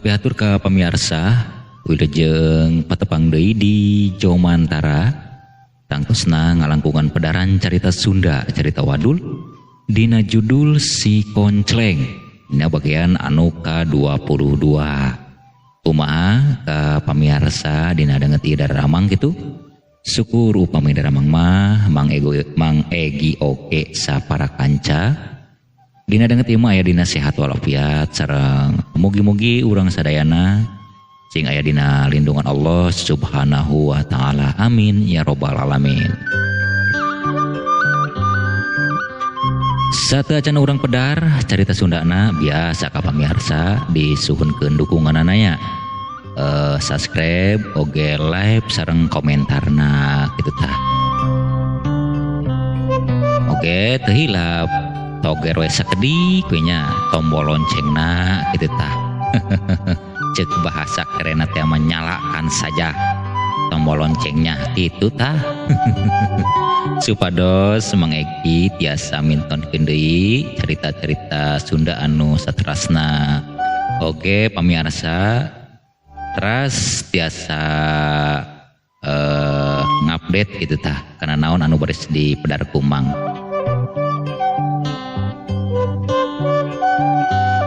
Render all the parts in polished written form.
Kapihatur ka pamiarsa wilujeng patepang deui di Jomantara tangtosna ngalangkungan pedaran carita Sunda carita wadul dina judul Si Koncleng dina bagian anu ka-22. Kumaha ka pamiarsa dina danget ieu daramang kitu? Syukur upami daramang mah Mang Ego Mang Egi oke sapara kanca. Dina danget ieu mah aya dina sehat walafiat sareng mugi-mugi urang sadayana sing aya dina lindungan Allah Subhanahu wa taala. Amin ya robbal alamin. Sateuacan urang pedar carita Sundana biasa ka pamiarsa disuhunkeun dukunganana nya. Subscribe oge like sareng komentarna kitu tah. Oge teu hilap toger we sakedik we nya tombol loncengna kitu tah. Cek bahasa kerenna teh mah nyalakan saja tombol loncengnya kitu tah. Supados Mang Egi tiasa mintonkeun deui carita-carita Sunda anu saterasna. Oke pamiarsa teras tiasa ngupdate gitu tah kana naon anu baris di pedar kumang.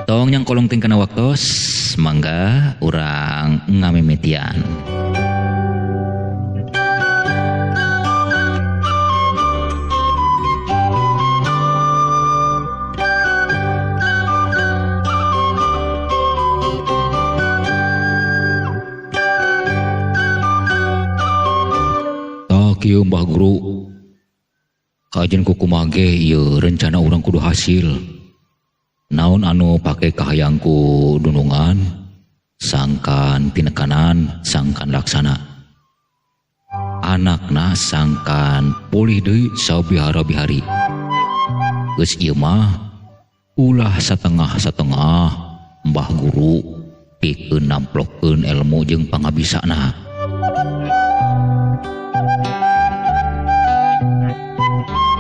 Tong yang kolong ting kana waktos mangga urang ngamimitian. Kieu Mbah Guru kajen kukumaha ge ieu rencana urang kudu hasil. Naon anu pake kahayangku dunungan sangkan tinekanan sangkan laksana. Anakna sangkan pulih deui sabihara-bihari. Geus ieu mah ulah satengah-satengah Mbah Guru pikeun namplokeun ilmu jeung pangabisana.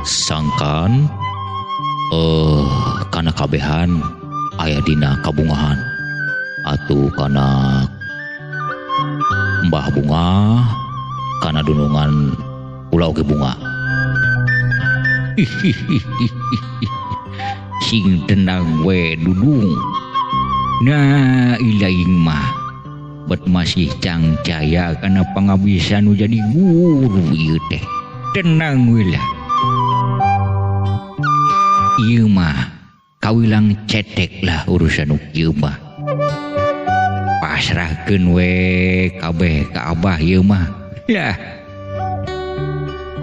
Sangkan kana kabehan aya dina kabungahan atuh kana Mbah bunga kana dunungan kula oge bunga. Sing tenang we dudung. Nah ilaing mah bet masih cangcaya kana pangabisa nu jadi guru ieu teh. Tenang we lah. Ieu mah kawilang cetek lah urusan ieu mah. Pasrahkeun we kabeh ka abah ieu mah. Lah.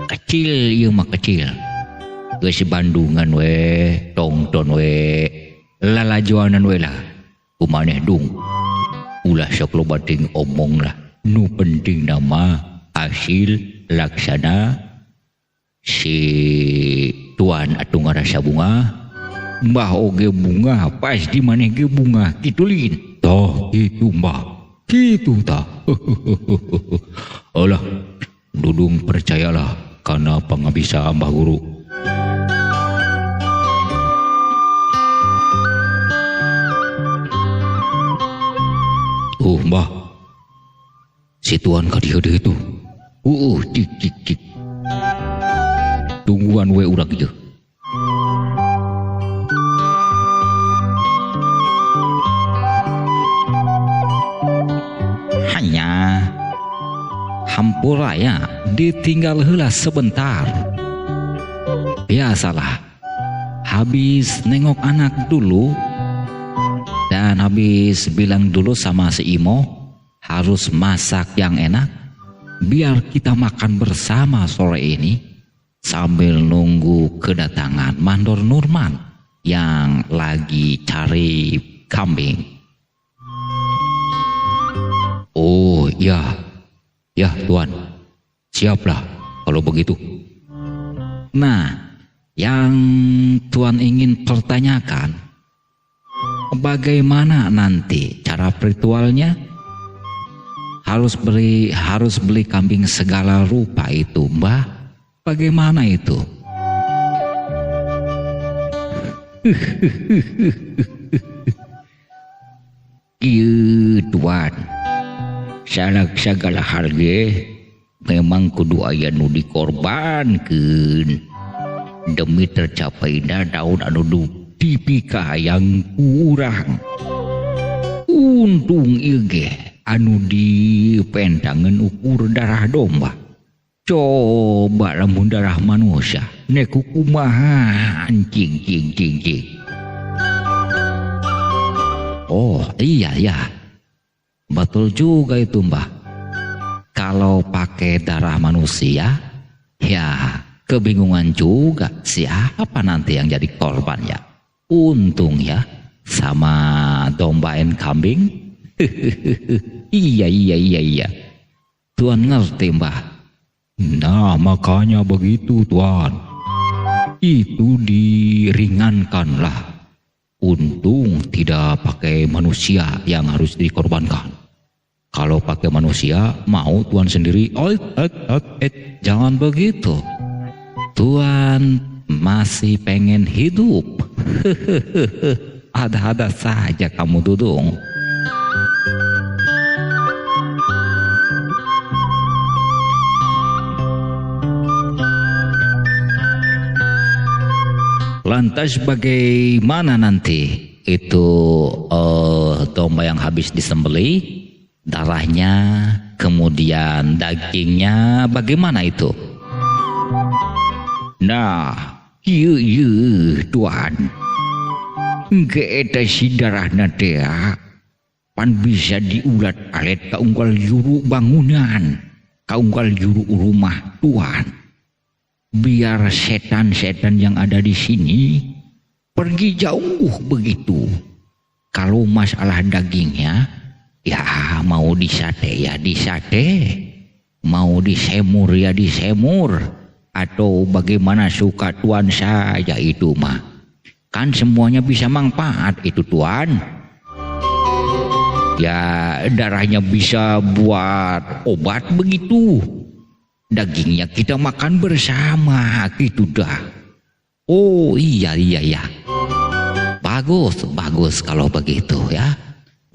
Kecil ieu mah kecil. Geus Bandungan we, tongton we, lalajoanan we lah. Kumaneh dung. Ulah sok loba teuing omong lah. Nu penting nama hasil laksana si tuan atuh ngarasa bunga, mbah oge bunga, pasti maneh ge bunga kitu lin. Tah kitu mbah, kitu tah. Alah, dudung percayalah kana pangabisa Mbah Guru. Mbah, si tuan ka dieu deui tuh. Cik cik cik. Tungguan we urang ieu. Hanya hampura ya ditinggal heula sebentar. Biasalah, habis nengok anak dulu dan habis bilang dulu sama si Imo harus masak yang enak biar kita makan bersama sore ini sambil nunggu kedatangan Mandor Nurman yang lagi cari kambing. Oh ya, ya tuan, siaplah kalau begitu. Nah, yang tuan ingin pertanyakan, bagaimana nanti cara ritualnya? Harus beli kambing segala rupa itu, Mbah. Bagaimana itu? Ieu tuan, salah sagala hal ge memang kudu aya nu dikorbankeun demi tercapaina daun anu dipikahayang ku urang. Untung ieu ge anu dipentangeun ukur darah domba. Coba lamun darah manusia nek kumaha cing cing cing cing. Oh iya ya, betul juga itu Mbah. Kalau pakai darah manusia ya kebingungan juga siapa nanti yang jadi korban ya. Untung ya sama domba dan kambing. Iya iya iya iya. Tuan ngerti Mbah. Nah makanya begitu tuan. Itu diringankanlah. Untung tidak pakai manusia yang harus dikorbankan. Kalau pakai manusia mau tuan sendiri. Oh, jangan begitu. Tuan masih pengen hidup. Ada-ada saja kamu Dudung. Lantas bagaimana nanti itu domba yang habis disembelih, darahnya, kemudian dagingnya, bagaimana itu? Nah, ieu tuan, engke eta si darahna teh pan bisa diulat alet ka unggal juru bangunan, ka unggal juru rumah tuan. Biar setan-setan yang ada di sini pergi jauh begitu. Kalau masalah dagingnya, ya mau disate ya disate, mau disemur ya disemur, atau bagaimana suka tuan saja itu mah. Kan semuanya bisa manfaat itu tuan. Ya darahnya bisa buat obat begitu. Dagingnya kita makan bersama gitu dah. Oh iya iya iya. Bagus, bagus kalau begitu ya.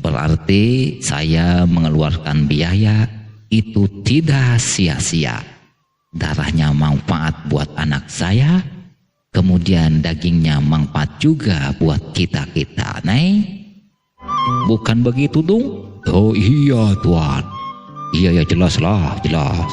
Berarti saya mengeluarkan biaya itu tidak sia-sia. Darahnya manfaat buat anak saya, kemudian dagingnya manfaat juga buat kita-kita. Neng, bukan begitu dong? Oh iya tuan. Iya ya jelas lah, jelas.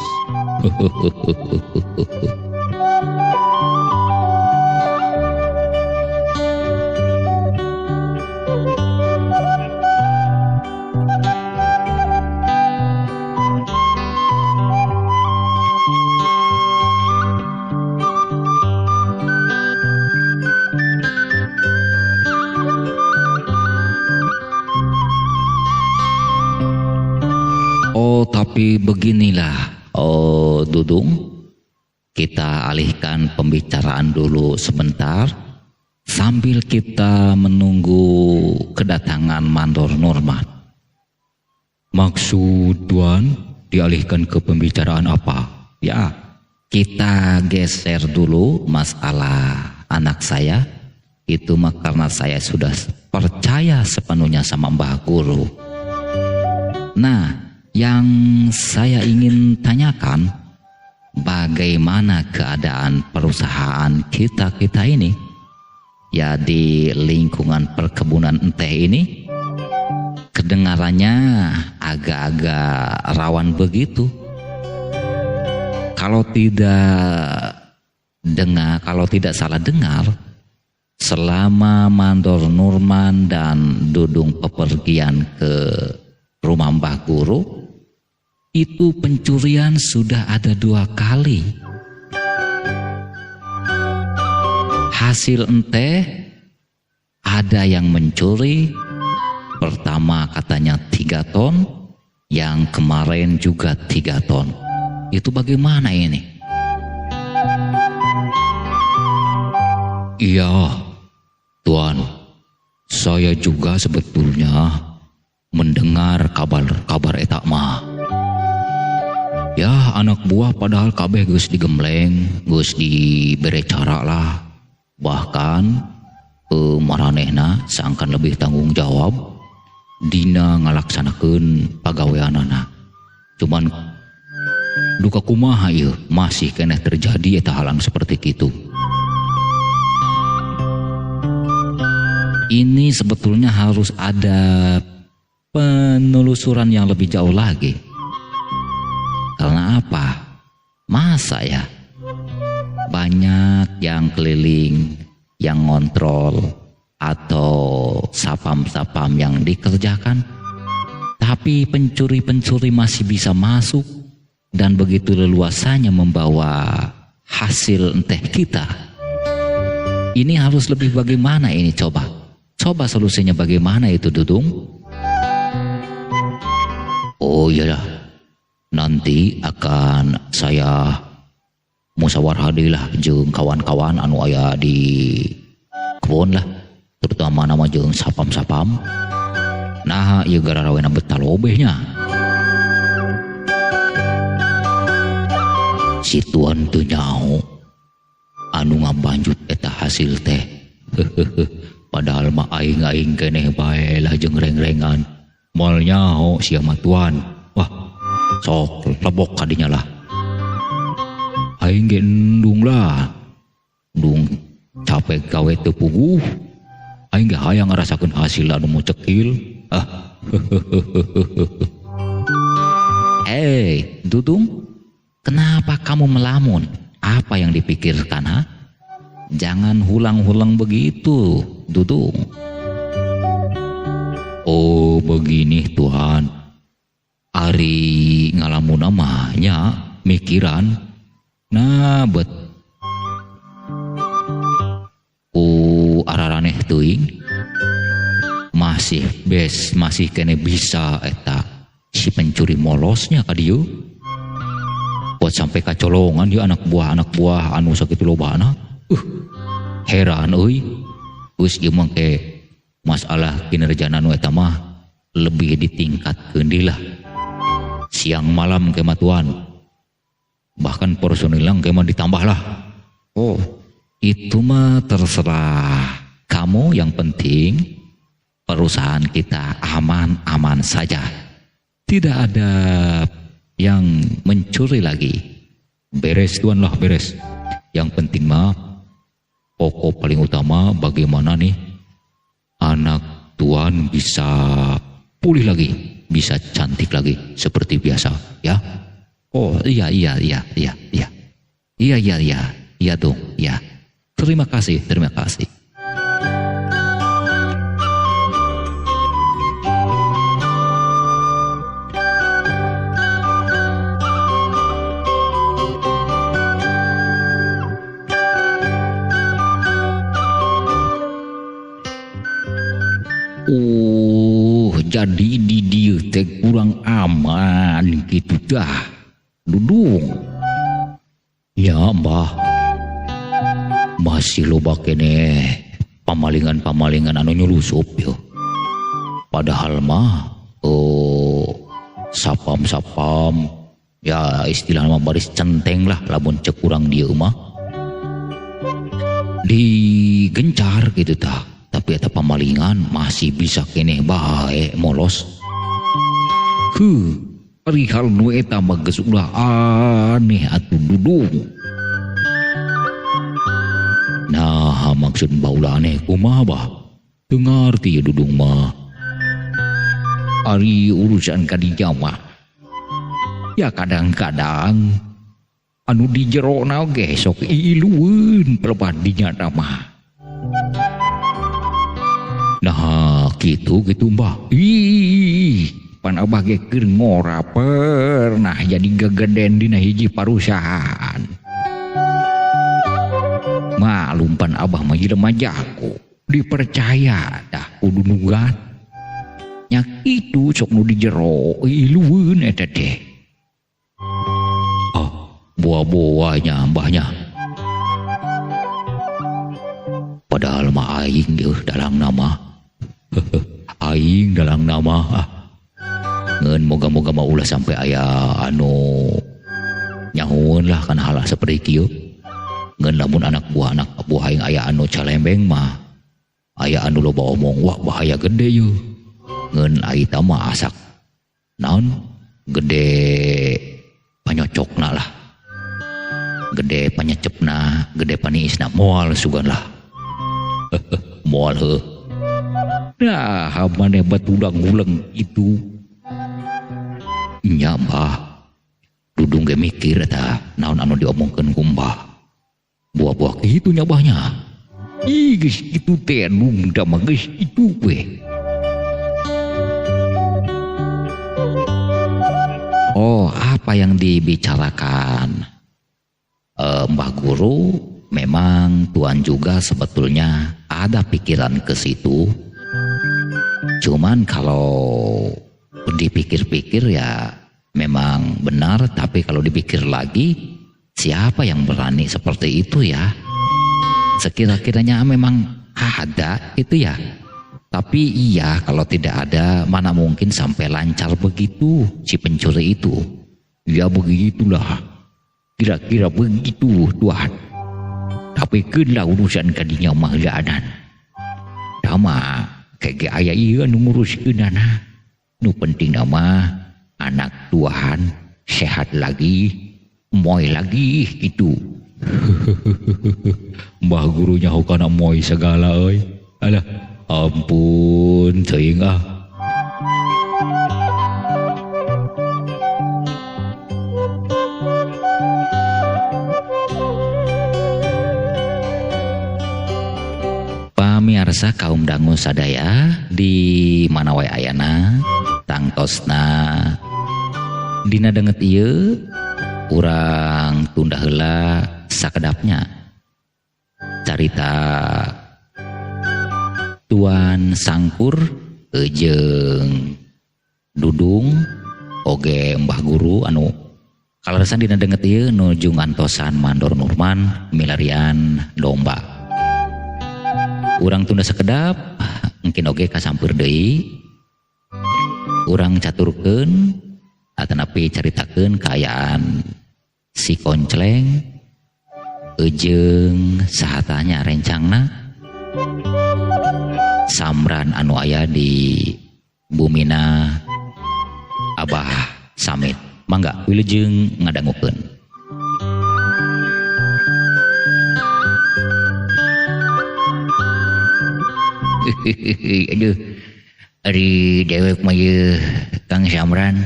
Oh tapi beginilah. Oh Dudung, kita alihkan pembicaraan dulu sebentar sambil kita menunggu kedatangan Mandor Nurman. Maksud tuan dialihkan ke pembicaraan apa? Ya, kita geser dulu masalah anak saya. Itu mah karena saya sudah percaya sepenuhnya sama Mbah Guru. Nah, yang saya ingin tanyakan, bagaimana keadaan perusahaan kita-kita ini? Ya di lingkungan perkebunan enteh ini, kedengarannya agak-agak rawan begitu. Kalau tidak salah dengar, selama Mandor Nurman dan Dudung pepergian ke rumah Mbah Guru, itu pencurian sudah ada 2 kali. Hasil enteh ada yang mencuri. Pertama katanya 3 ton, yang kemarin juga 3 ton. Itu bagaimana ini? Iya, tuan. Saya juga sebetulnya mendengar kabar-kabar eta mah. Ya anak buah padahal kabeh geus digembleng, geus dibere cara lah. Bahkan maranehna sangkan lebih tanggung jawab. Dina ngalaksanakeun pagaweanana. Cuman duka kumaha ieu masih keneh terjadi eta hal anu seperti kitu. Ini sebetulnya harus ada penelusuran yang lebih jauh lagi. Karena apa? Masa ya banyak yang keliling, yang ngontrol atau sapam-sapam yang dikerjakan, tapi pencuri-pencuri masih bisa masuk dan begitu leluasanya membawa hasil enteh kita. Ini harus lebih bagaimana ini coba? Coba solusinya bagaimana itu, Dudung? Oh iyalah, nanti akan saya musyawarah deui lah jeung kawan-kawan anu aya di kebon lah, terutama nama jeung sapam-sapam. Nah, ieu gararawena betah lobehnya. Si tuan teu nyaho anu ngabanjut eta hasil teh. Padahal mah aing-aing keneh bae lah jeung reng-rengan. Moal nyaho sia mah tuan. Wah, sok lebok kadinya lah. Aing ge endung lah. Endung capek gawe teu puguh. Aing ge hayang ngarasakeun hasil anu mucekil. Ah. Hey, Dudung, kenapa kamu melamun? Apa yang dipikirkan, ha? Jangan hulang-hulang begitu, Dudung. Oh, begini Tuhan. Ari ngalamun mah nya mikiran. Nah, bet ku araraneh teuing masih bes, masih kene bisa eta si pencuri molosnya ka dieu. Buat sampai kacolongan ieu anak buah anu sakitu lobana. Heran euy. Geus ieu mah ke masalah kinerjana nu eta mah lebih ditingkatkeun deui lah. Siang malam ke mah tuan. Bahkan personil ke mah ditambah lah. Oh, itu mah terserah kamu, yang penting perusahaan kita aman-aman saja. Tidak ada yang mencuri lagi. Beres tuan lah, beres. Yang penting mah pokok paling utama bagaimana nih anak tuan bisa pulih lagi, bisa cantik lagi seperti biasa ya. Oh iya iya iya iya iya iya iya iya iya dong ya. Terima kasih, terima kasih. Jadi di dieu teh kurang aman gitu dah, Dudung. Ya mbah, masih loba keneh pamalingan-pamalingan anu nyulusup yo. Padahal mah sapam-sapam ya istilah mah baris centeng lah lamun cek urang dieu mah digencar gitu tah. Tapi eta pamalingan masih bisa keneh bae molos. Heuh, perihal nu eta mah geus ulah aneh atuh Dudung. Nah, maksud mbah ulah aneh kumaha bah? Teu ngarti ya Dudung mah. Ari urusan kadinya mah ya kadang-kadang anu di jerona oge sok iilueun pelepat dinya mah. Nah, gitu gitu mbah. Ih, pan abah ge keur ngora pernah jadi gegeden dina hiji parusahaan. Malum pan abah mah jelema jago, dipercaya dah kudu nunggat. Nya kitu sok nu di jero ilueun eta teh. Ah, buah-buahnya mbahnya. Padahal mah aing yeuh dalang nama. Aing dalang nama ah. Ngeun moga-moga mah ulah sampai aya anu nyahoeun lah kana hal seperti kieu. Ngeun lamun anak buah aing aya anu calembeng mah aya anu loba omong, wah bahaya gede yeuh. Ngeun aita mah asak naon gede panyocokna lah. Gede panyecepna, gede paniisna moal sugan lah. Moal heuh. Nah, maneh batudang nguleng itu. Nya Mbah. Dudung ge mikir eta naon anu diomongkeun ku Mbah. Buah-buah kitu nya Mbahnya. Ih geus kitu teh dung da mah geus itu we. Oh, apa yang dibicarakan Mbah Guru? Memang Tuan juga sebetulnya ada pikiran ke situ. Cuman kalau dipikir-pikir ya memang benar, tapi kalau dipikir lagi siapa yang berani seperti itu ya? Sekira-kiranya memang ada itu ya. Tapi iya kalau tidak ada mana mungkin sampai lancar begitu si pencuri itu. Ya begitulah. Kira-kira begitu Tuhan. Tapi keun lah urusan kadinya mah laanan. Tama kege aya ieu anu nguruskeunana. Nu penting mah anak Tuhan sehat lagi, moy lagi gitu. Mbah gurunya hokana moy segala euy. Alah, ampun teuing ah. Pamiarsa kaum dangu sadaya di mana wae ayana tangtosna dina danget ieu urang tunda heula sakedapnya carita Tuan Sangkur jeung Dudung oge Mbah Guru anu kaleresan dina danget ieu nuju ngantosan Mandor Nurman milarian domba. Urang tunda sekedap mungkin oge kasampeur deui urang caturkeun atanapi caritakeun kaayaan si Koncleng jeung sahatanya rencangna Samran anu aya di bumina Abah Samit. Mangga wilujeng ngadangukeun. Aduh, ari dewek mah ieu Kang Samran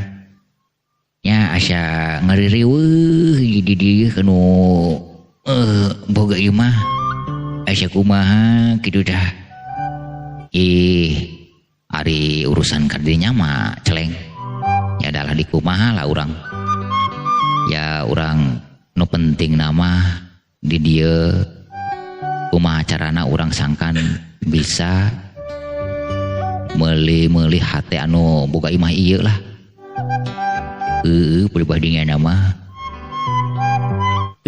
nya asa ngaririweuh di dieu kanu boga ieu mah asa kumaha kitu tah. Ih, ari urusan kadinya mah celeng. Ya adalah di kumaha lah urang. Ya urang nu penting nama di dieu kumaha carana urang sangkan bisa meuli-meuli hate anu boga imah ieu lah. Heueuh pribadinya nama.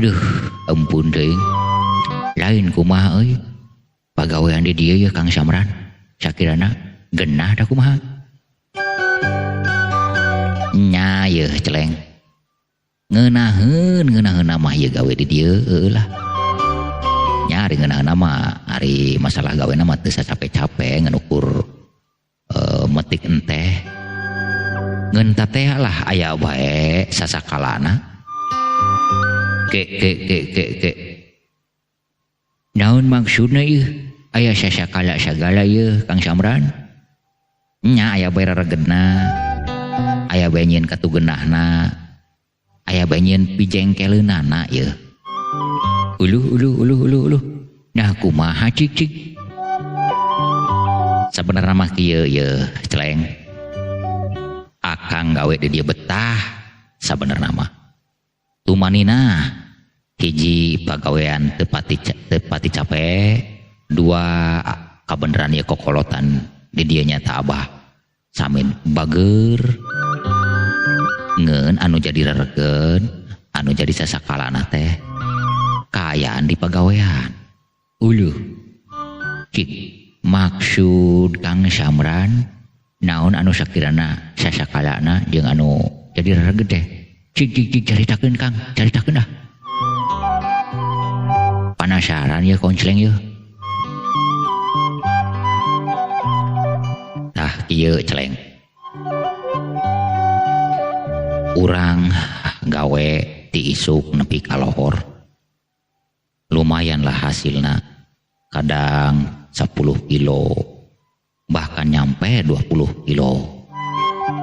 Aduh, ampun teuing. Lain kumaha euy. Pagawean di dieu ye Kang Samran. Sakirana genah da kumaha. Nya yeuh celeng. Ngeunaheun mah ieu gawe di dieu heueuh lah. Nya ari ngeunaheun mah ari masalah gawe mah teu capek-capek ngan ukur metik enteh. Ngeun teh lah aya bae sasakalana. Ke ke ke ke ke. Naon maksudna ieu? Aya sasakala sagala ieu Kang Samran. Nya aya bae reregedna. Aya bae nyieun katugenahna. Aya bae nyieun pijengkeleunana ieu. Uluh uluh uluh uluh uluh. Nah kumaha cik cik. Sabenerna mah kieu ieu celeng. Akang gawe di dieu betah sabenerna mah. Tumanina hiji pagawean teu pati capek, dua kabeneran ieu kokolotan di dieu nya ta Abah Samin bager ngeun anu jadi reregeun anu jadi sasakalana teh kaayaan di pagawean. Uluh cik maksud Kang Samran naon anu sakirana sasakalana jeung anu jadi reregeun teh. Cik cik cik caritakeun Kang, caritakeun ah. Penasaran ya Koncleng ya. Tah kieu Kieu celeng. Urang gawe ti isuk nepi ka lohor. Lumayan lah hasilna. Kadang 10 kilo, bahkan nyampe 20 kilo.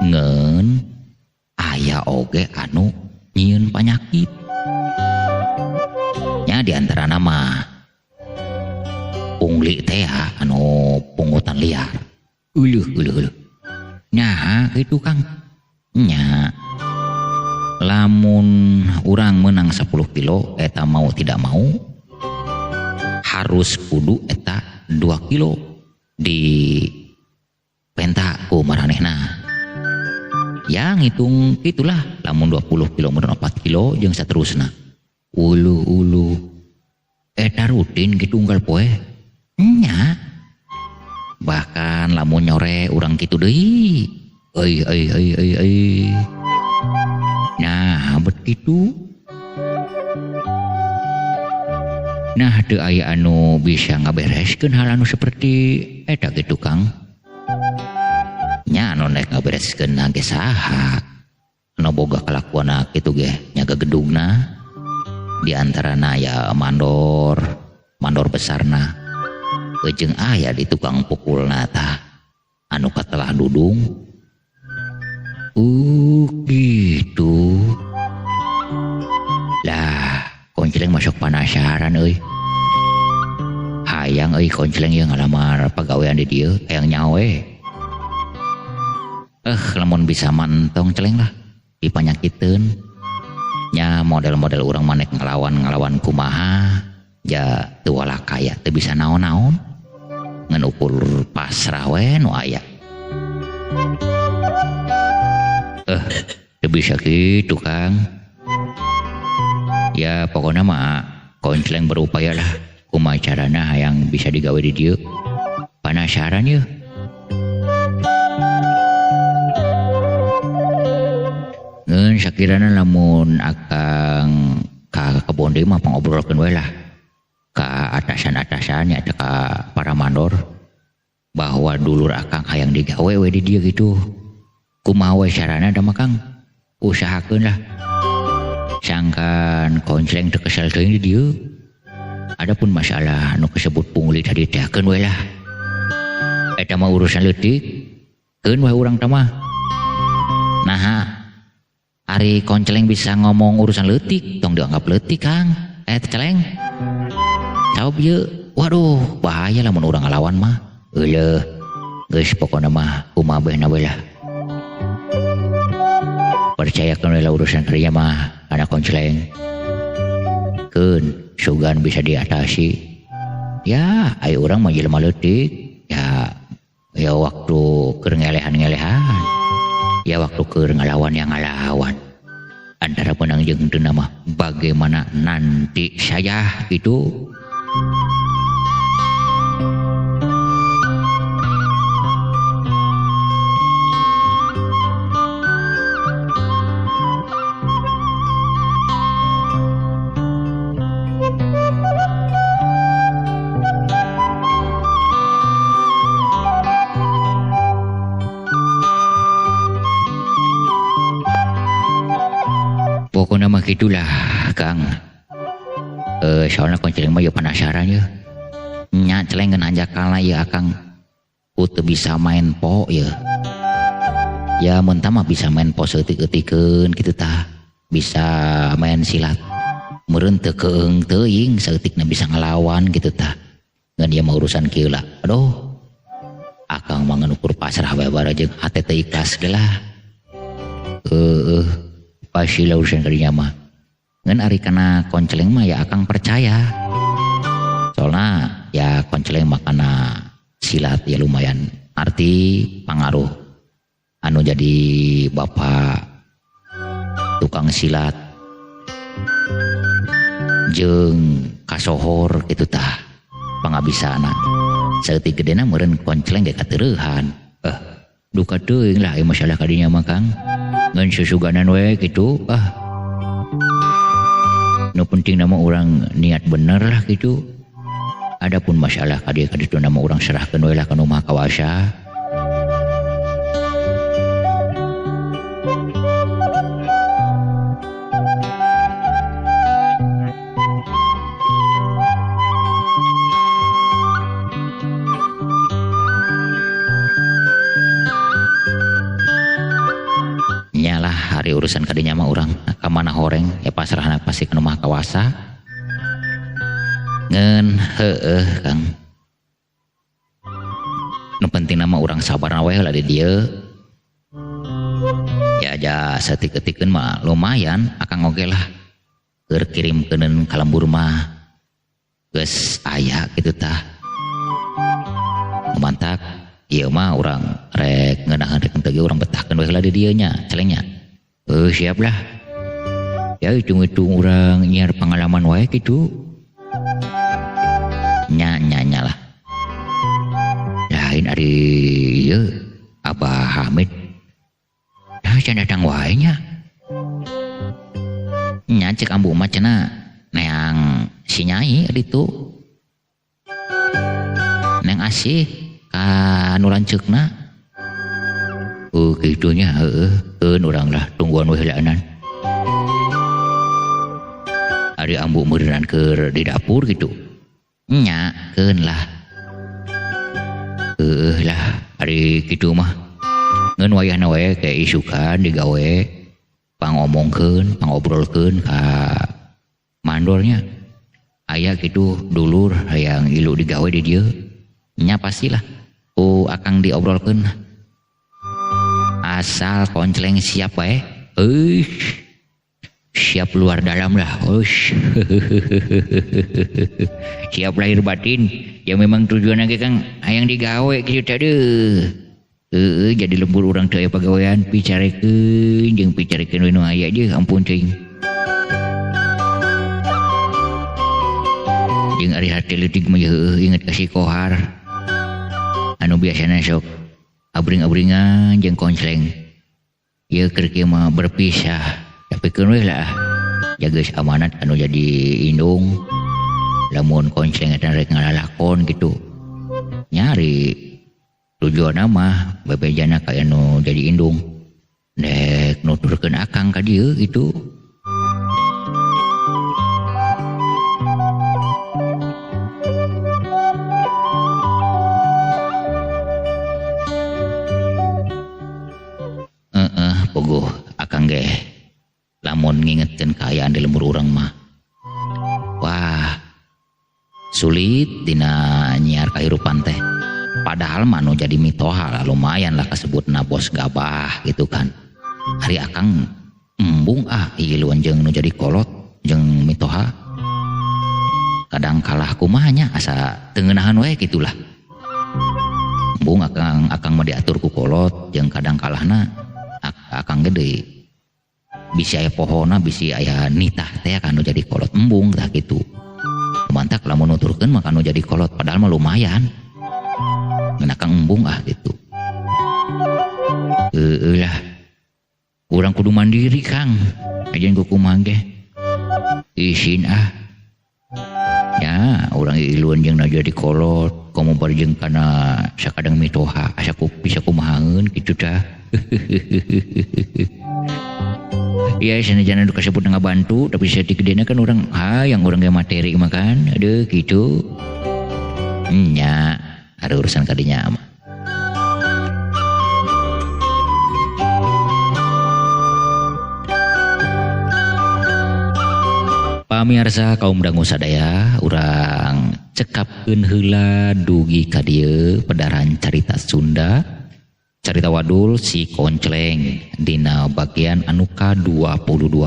Ngeun aya oge anu nyieun panyakit. Nya di antara nama pungli teh anu pungutan liar. Uluh uluh uluh. Nya kitu Kang. Nya lamun urang menang 10 kilo eta mau tidak mau harus kudu eta 2 kilo di penta ku maranehna. Ya ngitung itulah lamun 20 kilo mun 4 kilo jeung saterusna. Ulu ulu eta rutin kitu unggal poe. Nya. Bahkan lamun nyore urang kitu deui. Euy euy euy euy euy. Nah, bet kitu. Nah, teu aya anu bisa ngabereskeun hal anu seperti eta kitu Kang. Nya anu nek ngabereskeun ge saha? Anu boga kalakuanna kitu ge nyaga gedungna. Di antarana ya mandor, mandor besarna. Jeung aya di tukang pukulna tah anu katelah dudung. Gitu. Lah, konceleng masuk penasaran euy. Hayang euy konceleng ieu ngalamar pagawean di dieu, hayang nyawe. Lamun bisa mantong celeng lah dipanyakiteun. Nya model-model urang manek ngalawan-ngalawan kumaha ya teu walakaya teu bisa naon-naon. Ngan ukur pasrah we nu aya. Teu bisa kitu Kang. Ya pokoknya mah konceleng berupaya lah kumaha carana hayang bisa digawe di dieu. Penasaran yeuh. Ngeun sakirana lamun akang ka kebon deui mah pangobrolkeun we lah ka atasan-atasan nya ka para mandor bahwa dulur akang hayang digawe we di dieu gitu. Kumaha we carana da mah Kang? Usahakeun lah. Sangkan konceleng teu kesel teuing di dieu. Adapun masalah nu kasebut pungli tadi teh keun we lah. Eta mah urusan leutik. Keun we urang teh mah. Naha ari konceleng bisa ngomong urusan leutik, tong dianggap leutik Kang. Celeng. Sabab ieu, waduh, bahaya lamun urang ngalawan mah. Euleuh, geus pokona mah kumaha behna we lah. Percayakeun we lah urusan kerja mah kana konceleng. Keun sugan bisa diatasi. Ya, ai urang mah jelema leutik, ya ya waktu keur ngelehan-ngelehan. Ya waktu keur ngalawan yang ngalawan. Antara menang jeung henteu mah bagaimana nanti saya itu. Pokoknya mah gitulah Kang. Soalnya konceleng mah ya penasaran ya. Nya celeng ngeun hanjakal ya Akang. Ku teu bisa main po ya. Ya mun tah mah bisa main po saeutik-eutikeun kitu tah. Bisa main silat. Meureun teu keung teuing saeutikna bisa ngalawan kitu tah. Ngan ieu mah urusan kieu lah. Aduh. Akang mah ngan ukur pasrah bae bara jeung hate teu ikhlas ge lah. Pasti lah urusan kadinya mah. Ngan ari kana konceleng mah ya akang percaya. Soalnya ya konceleng mah kana silat ya lumayan arti pangaruh anu jadi bapak tukang silat jeung kasohor kitu tah pangabisana. Saeutik gedena meureun konceleng ge katereuhan. Duka teuing lah ieu masalah kadinya mah Kang. Ngan susuganan we gitu Nu penting nama orang niat bener lah gitu. Adapun masalah kadieu kaditu nama orang serahkeun we lah ka nu Maha Kawasa. Urusan kadinya mah urang ka mana horeng ya pasrahna pasti ka nu Maha Kawasa. Ngan heueuh Kang. Nu penting mah urang sabar we lah di dieu. Ya aja saeutik-eutikeun mah lumayan akang oge lah. Keur kirimkeuneun ka lembur mah geus aya kitu tah. Mantak ieu mah urang rek ngeunaheun rek henteu ge urang betahkeun we lah di dieu nya celengnya. Siap lah. Ya hitung-hitung urang nyiar pengalaman wae kitu. Nya nya nya lah. Lain ari ieu Abah Hamid. Dah can datang wae nya. Nya cek ambu mah cenah neang si Nyai ditu. Neng asih ka nu lanceukna. Kitu nya heueuh keun urang lah tungguan we heulaanan. Ari ambu meureunnan keur di dapur kitu. Nya keun lah. Heueuh lah ari kitu mah. Ngeun wayahna we ke isukan digawe pangomongkeun, pangobrolkeun ka mandornya. Aya kitu dulur hayang ilu digawe di dieu. Nya pastilah ku akang diobrolkeun. Asal koncleng siap wae. Euy. Siap luar dalam lah. Ush. Siap lahir batin. Ya memang tujuanna ge Kang hayang digawe kitu teh deuh. Heueuh jadi lembur urang teu aya pagawean picarekeun jeung picarekeun we nu aya je ampun teuing. Jeung ari hati leutik mah heueuh inget ka si Kohar. Anu biasana sok abring-abringan jeung koncleng. Ieu keur kieu mah berpisah. Tapi keun we lah. Jaga amanat anu jadi indung. Lamun koncleng eta rek ngalalakon kitu. Nyari tujuanna mah bebejana ka anu jadi indung. Dek nuturkeun akang ka dieu kitu. Puguh akang ge lamun ngingetkeun kaayaan di lembur urang mah. Wah, sulit dina nyiar kahirupan teh. Padahal mah nu jadi mitoha lah lumayan lah kasebutna bos gabah gitu kan. Ari akang embung ah iluan jeung nu jadi kolot jeung mitoha. Kadang kalah kumaha nya asa teu ngeunaheun we kitulah. Embung akang mah diatur ku kolot jeung kadang kalahna akang gede bisi aya pohona bisi aya nitah teh kanu jadi kolot embung tah kitu. Mantak lamun nuturkeun mah kanu jadi kolot padahal mah lumayan. Ngeun akang embung ah gitu. Heueuh lah. Urang kudu mandiri Kang. Ajeun ku kumaha ge. Isin ah. Ya, urang iluan jeung nu jadi kolot, komo bari jeung kana sakadang mitoha asa ku bisa kumahaeun kitu tah. Ya sanajan anu kasebut ngabantu tapi saeutik gedena kan urang hayang urang ge materi mah kan aduh kitu. Nya ada urusan kadinya mah. Pamirsa kaum dangu sadaya urang cekapkeun heula dugi ka dieu pedaran carita Sunda. Carita wadul si Koncleng dina bagian anu ka-22.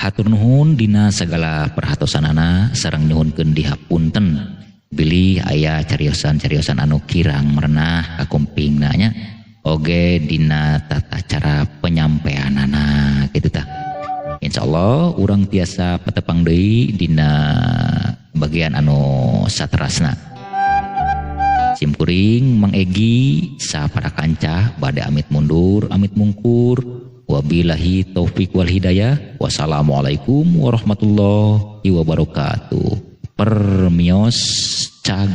Hatur nuhun dina sagala perhatosanana sareng nyuhunkeun dihapunten bilih aya cariosan-cariosan anu kirang merenah kakumpingna nya oge dina tata cara penyampaianana kitu tah. Insyaallah urang tiasa patepang deui dina bagian anu saterasna. Simkuring Mang Egi sapara kanca bade amit mundur amit mungkur. Wabillahi taufik wal hidayah. Wassalamualaikum warahmatullahi wabarakatuh. Permios cag.